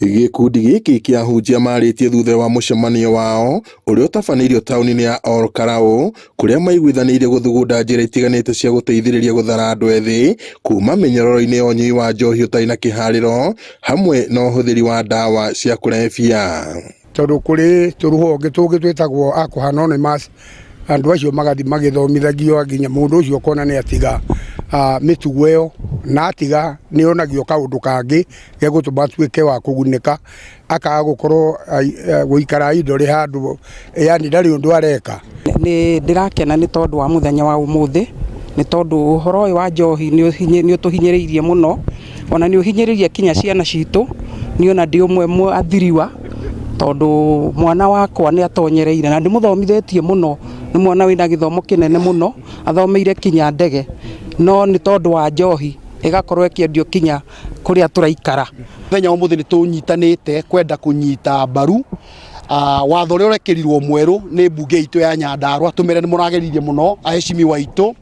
Gĩkundi gĩkĩ kĩa ahunjia marĩtie thutha wa mũcemanio wao ũrĩa ũtabanĩirio taũni-inĩ ya Ol Kalou kũrĩa maiguithanĩirie gũthugunda njĩra itiganĩte cia gũteithĩrĩria gũthara andũ ethĩ kuma mĩnyororo-inĩ ya ũnyui wa njohi ũtarĩ na kĩharĩro hamwe na ũhũthĩri wa ndawa cia kũrebia. Tondũ kũrĩ tũrũhonge tũngĩ twĩtagwo Alcohol Anonymous, andũ acio magathiĩ magĩthomithagio nginya mũndũ ũcio ũkona nĩ atiga mĩtugo ĩyo, na atiga nĩ onagio kaũndũ kangĩ gegũtũma atuĩke wa kũgunĩka, akaga gũkorwo gũikara idle handũ, yaani ndarĩ ũndũ areka. Nĩ ndĩrakena nĩ tondũ wa mũthenya wa ũmũthĩ, nĩ tondũ ũhoro ũyũ wa njohi nĩ ũtũhinyĩrĩirie mũno, ona nĩ ũhinyĩrĩirie kinya ciana citũ, niĩ ona ndĩ ũmwe mwathiriwa, tondũ mwana wakwa nĩ atonyereire na ndĩmũthomithĩtie mũno, nĩ mwana wĩna gĩthomo kĩnene mũno, athomeire kinya ndege, no nĩ tondũ wa njohi ĩgakorwo ĩkĩendio kinya kũrĩa tũraikara. Mũthenya wa ũmũthĩ nĩ tũnyitanĩte kwenda kũnyita mbaru watho ũrĩa ũrekĩrirwo mwerũ nĩ mbunge itũ ya Nyandarua, tũmere nĩ mũrageririe mũno aheshimiwa aitũ,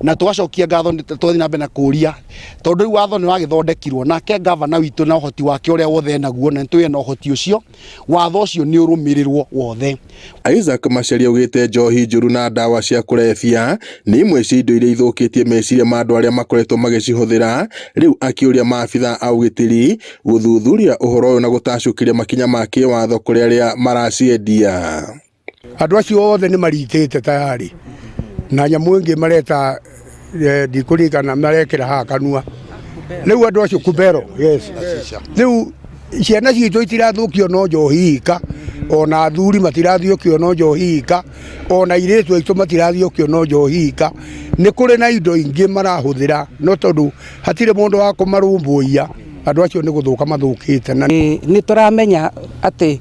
na tũgacokia ngatho, tũgathiĩ na mbere na kũria tondũ rĩu watho nĩ wagĩthondekirwo nake gavana witũ na ũhoti wake ũrĩa wothe enaguo, na nĩtũĩ ena ũhoti ũcio, watho ũcio nĩ ũrũmĩrĩrwo wothe. Isaac Macharia augĩte njohi njũru na ndawa cia kũrebia nĩ imwe cia indo iria ithũkĩtie meciria ma andũ arĩa makoretwo magĩcihũthĩra, rĩu akĩũria maabithaa a ũgitĩri gũthuthuria ũhoro ũyũ na gũtacũkĩria makinya ma kĩwatho kũrĩ arĩa maraciendia. Andũ acio othe nĩ maritĩte tayari na nyamũ ĩngĩ mareta ndikũririkana marekĩra haha kanua rĩu andũ acio kubero, yes, rĩu ciana citũ itirathũkio no njohi ika, ona athuri matirathũkio no njohi ika, ona airĩtu aitũ matirathũkio no njohi ika. Nĩ kũrĩ na indo ingĩ marahũthĩra, no tondũ hatirĩ mũndũ wa kũmarũmbũiya, andũ acio nĩ gũthũka mathũkĩte. Na nĩ tũramenya atĩ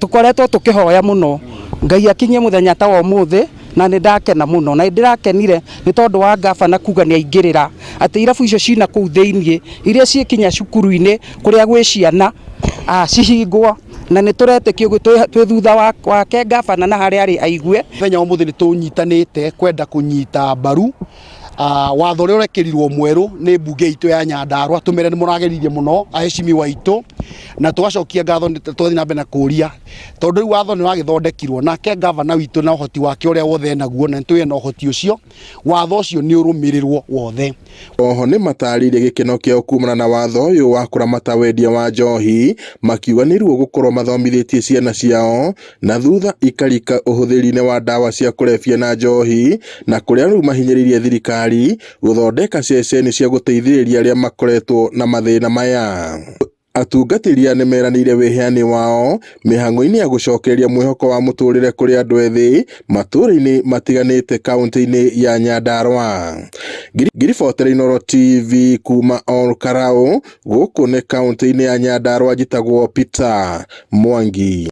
tũkoretwo tũkĩhoya mũno Ngai akinyie mũthenya ta wa ũmũthĩ, na nĩ ndakena mũno, na nĩ ndĩrakenire nĩ tondũ wa gavana kuga nĩ aingĩrĩra atĩ irabu icio cina kũu thĩiniĩ iria ciĩ kinya cukuru-inĩ kũrĩa gwĩ ciana cihingwo, na nĩ tũretĩkia ũguo twĩ thutha wake gavana na harĩa arĩ aigue. Mũthenya wa ũmũthĩ nĩ tũnyitanĩte kwenda kũnyita mbaru watho ũrĩa ũrekĩrirwo mwerũ nĩ mbunge itũ ya Nyandarua, tũmere nĩ mũrageririe mũno aheshimiwa aitũ, na tũgacokia ngatho, tũgathiĩ na mbere na kũria tondũ rĩu watho nĩ wagĩthondekirwo nake gavana witũ na ũhoti wake ũrĩa wothe enaguo, na nĩtũĩ ena ũhoti ũcio, watho ũcio nĩ ũrũmĩrĩrwo wothe. Oho nĩ matarĩirie gĩkeno kĩao kumana na watho ũyũ wa kũramata wendia wa njohi, makiuga nĩ ruo gũkorwo mathomithĩtie ciana ciao na thutha ikarika ũhũthĩri-inĩ wa ndawa cia kũrebia na njohi, na kũrĩa rĩu mahinyĩrĩirie thirikari gũthondeka ceceni cia gũteithĩrĩria arĩa makoretwo na mathĩna maya. Atungatĩri aya nĩmeranĩire wĩheani wao mĩhang'o-inĩ ya gũcokereria mwĩhoko wa mũtũrĩre kũrĩ andũ ethĩ matũũra-inĩ matiganĩte kaunti-inĩ ya Nyandarua. Ngiribotera Inooro TV kuma Ol Kalou, gũkũ nĩ kaunti-inĩ ya Nyandarua, njĩtagwo Peter Mwangi.